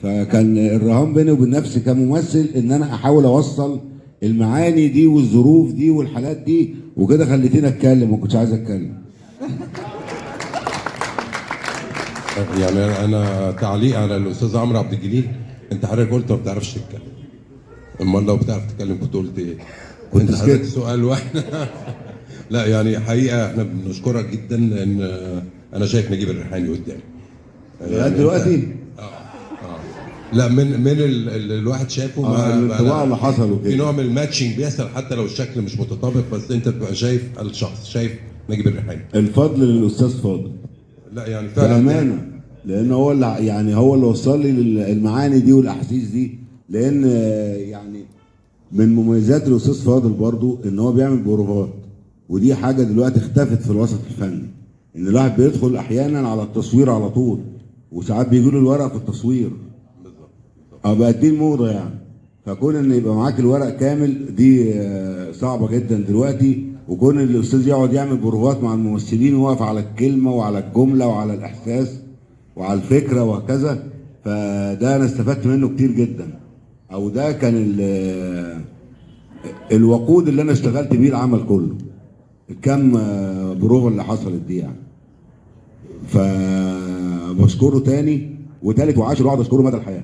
فكان الرهان بيني وبين نفسي كممثل ان انا احاول اوصل المعاني دي والظروف دي والحالات دي وكده. خليتني اتكلم، ما كنتش عايز اتكلم. يعني انا تعليق على الاستاذ عمرو عبد الجليل، انت حضرتك قلت ما بتعرفش تتكلم، امال لو بتعرف تتكلم كنت قلت ايه؟ كنت انت حضرتك سكت. سؤال واحد. لا يعني حقيقة احنا بنشكرك جدا، ان انا شايف نجيب الريحاني قدامي لغاية يعني دلوقتي. لا من الواحد شافه الانطباع اللي حصل وكده. في نوع من ال matching بيحصل حتى لو الشكل مش متطابق، بس انت بتبقى شايف الشخص، شايف نجيب الريحاني. الفضل للاستاذ فاضل. لا يعني فعلا بامانه، لان هو اللي يعني هو اللي وصل لي المعاني دي والاحاسيس دي. لان يعني من مميزات الاستاذ فاضل برضو ان هو بيعمل بروفات، ودي حاجة دلوقتي اختفت في الوسط الفني، ان الواحد بيدخل احيانا على التصوير على طول، وساعات بيجي له الورق في التصوير. بالظبط. بقت دي الموضة يعني. فكون ان يبقى معاك الورق كامل دي صعبة جدا دلوقتي. وكون الاستاذ يقعد يعمل بروفات مع الممثلين ويقف على الكلمة وعلى الجملة وعلى الاحساس وعلى الفكرة وهكذا، فده انا استفدت منه كتير جدا. او ده كان الوقود اللي انا اشتغلت بيه العمل كله، الكم بروفه اللي حصلت دي يعني. فبشكره تاني وتالت وعاشر، واقعد اشكره مدى الحياة.